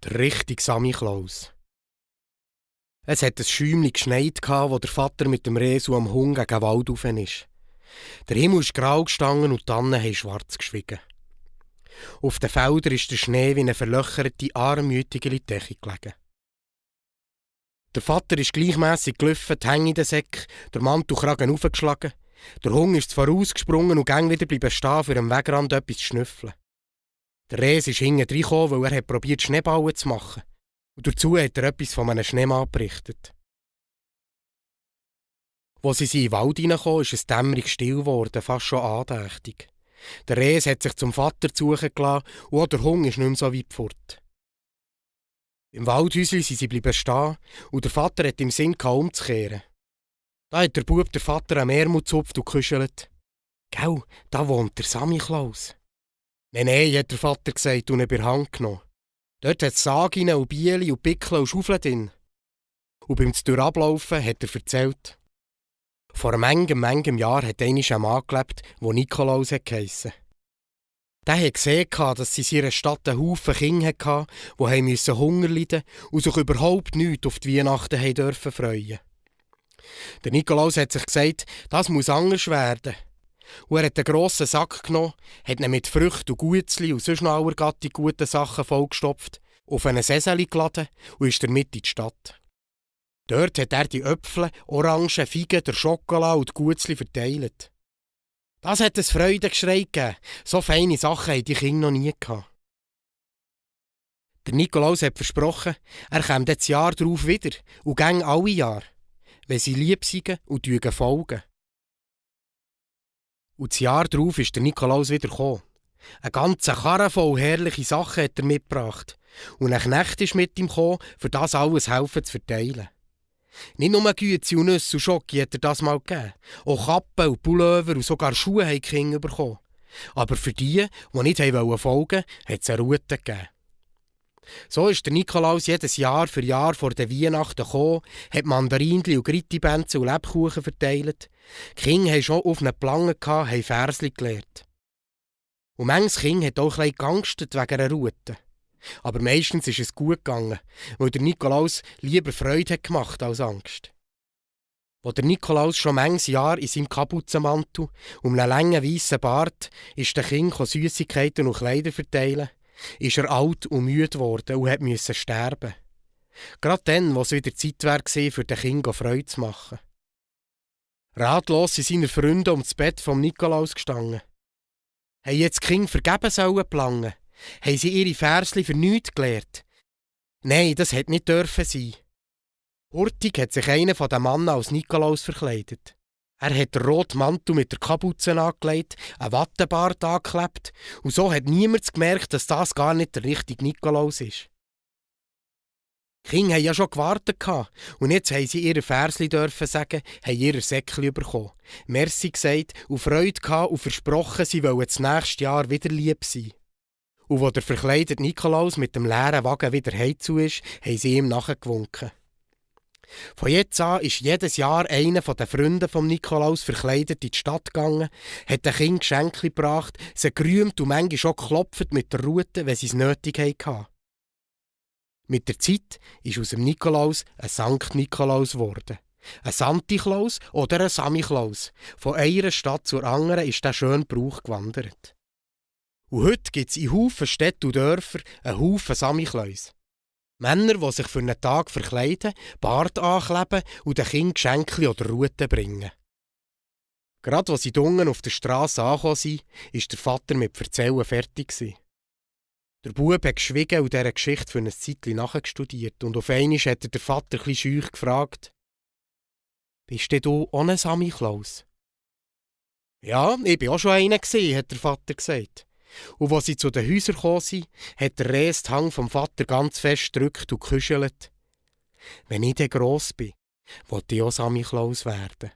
Der richtige Samichlaus. Es hat ein Schäumchen geschneit, wo der Vater mit dem Resu am Hund gegen den Wald rauf ist. Der Himmel ist grau gestanden und die Tannen haben schwarz geschwiegen. Auf den Feldern ist der Schnee wie eine verlöcherte, armütige Decke gelegen. Der Vater ist gleichmässig gelaufen, die Hänge in den Säck, der Mantelkragen aufgeschlagen. Der Hund ist vorausgesprungen und ging wieder bleiben stehen, für am Wegrand etwas zu schnüffeln. Der Res ist hinten reingekommen, weil er probiert, Schneeballen zu machen. Und dazu hat er etwas von einem Schneemann berichtet. Als sie in den Wald hineinkamen, ist es dämmerig still geworden, fast schon andächtig. Der Res hat sich zum Vater suchen gelassen und auch der Hund ist nicht mehr so weit fort. Im Waldhäuschen sind sie bleiben stehen und der Vater hat im Sinn umzukehren. Da hat der Bub der Vater am Ärmel gezupft und geküschelt. «Gell, da wohnt der Samichlaus.» «Nein, hat der Vater gesagt und ihn bei der Hand genommen. Dort hat es Saginen und Bieli und Pickel und Schaufeln drin.» Und beim Durchablaufen hat er erzählt. Vor manchem Jahr hat einmal ein Mann gelebt, der Nikolaus geheissen. Der hat gesehen, dass sie in seiner Stadt einen Haufen Kinder hatten, die Hunger leiden und sich überhaupt nichts auf die Weihnachten freuen durften. Der Nikolaus hat sich gesagt, das muss anders werden. Und er hat einen grossen Sack genommen, hat ihn mit Früchten und Gutzli und sonst noch allergattig guten Sachen vollgestopft, auf einen Seseli geladen und ist damit in die Stadt. Dort hat er die Äpfel, Orangen, Feigen, der Schokolade und die Gutzli verteilt. Das hat ein Freudengeschrei gegeben. So feine Sachen haben die Kinder noch nie gehabt. Der Nikolaus hat versprochen, er käme das Jahr darauf wieder und ging alle Jahre, wenn sie lieb sind und folgen. Und das Jahr darauf ist der Nikolaus wieder gekommen. Eine ganze Karre voll herrliche Sachen hat er mitgebracht. Und ein Knecht ist mit ihm gekommen, für das alles helfen zu verteilen. Nicht nur Güezi und Nüsse und Schoki hat er das mal gegeben. Auch Kappen und Pullover und sogar Schuhe haben die Kinder bekommen. Aber für die nicht folgen wollten, hat es eine Rute gegeben. So ist der Nikolaus jedes Jahr für Jahr vor den Weihnachten gekommen, hat Mandarinchen und Grittibänze und Lebkuchen verteilt. Die Kinder hatten schon auf einer Plange, haben Versli gelernt. Und manches Kind hat auch ein bisschen geangstet wegen einer Rute. Aber meistens ist es gut gegangen, weil der Nikolaus lieber Freude hat gemacht als Angst. Als der Nikolaus schon manches Jahr in seinem Kapuzenmantel um einen langen weißen Bart ist den Kindern Süssigkeiten und Kleider verteilen, ist er alt und müde geworden und musste sterben. Gerade dann, wo es wieder Zeit war, für den Kindern Freude zu machen. Ratlos sind seine Freunde um das Bett vom Nikolaus gestanden. Haben jetzt die Kinder vergebens plangen? Haben sie ihre Versli für nichts gelehrt? Nein, das hätte nicht dürfen sein. Hurtig hat sich einer von den Mannen als Nikolaus verkleidet. Er hat den roten Mantel mit der Kapuze angelegt, einen Wattenbart angeklebt und so hat niemand gemerkt, dass das gar nicht der richtige Nikolaus ist. Die Kinder haben ja schon gewartet und jetzt haben sie ihre Versli dürfen sagen, haben ihre Säckchen bekommen, Merci gesagt und Freude gehabt und versprochen, sie wollen das nächste Jahr wieder lieb sein. Und als der verkleidete Nikolaus mit dem leeren Wagen wieder heimzu ist, haben sie ihm nachgewunken. Von jetzt an ist jedes Jahr einer der Freunde vom Nikolaus verkleidet in die Stadt gegangen, hat den Kindern Geschenke gebracht, sie gerühmt und manchmal auch geklopft mit der Rute, wenn sie es nötig hatten. Mit der Zeit ist aus dem Nikolaus ein Sankt Nikolaus geworden. Ein Santiklaus oder ein Samichlaus. Von einer Stadt zur anderen ist der schöne Brauch gewandert. Und heute gibt es in Haufen Städten und Dörfern einen Haufen Samichlaus. Männer, die sich für einen Tag verkleiden, Bart ankleben und den Kindern Geschenke oder Ruten bringen. Gerade als sie unten auf der Strasse angekommen sind, war der Vater mit Erzählen fertig. Der Bub hat geschwiegen und dieser Geschichte für ein Zeitchen nachgestudiert und auf einmal hat der Vater etwas schüch gefragt: «Bist denn du auch ein Samichlaus?» «Ja, ich war auch schon einer», hat der Vater gesagt. Und als sie zu den Häusern gekommen sind, hat der Res die Hand vom Vater ganz fest gedrückt und geküschelt. «Wenn ich dann gross bin, will ich auch Samichlaus werden.»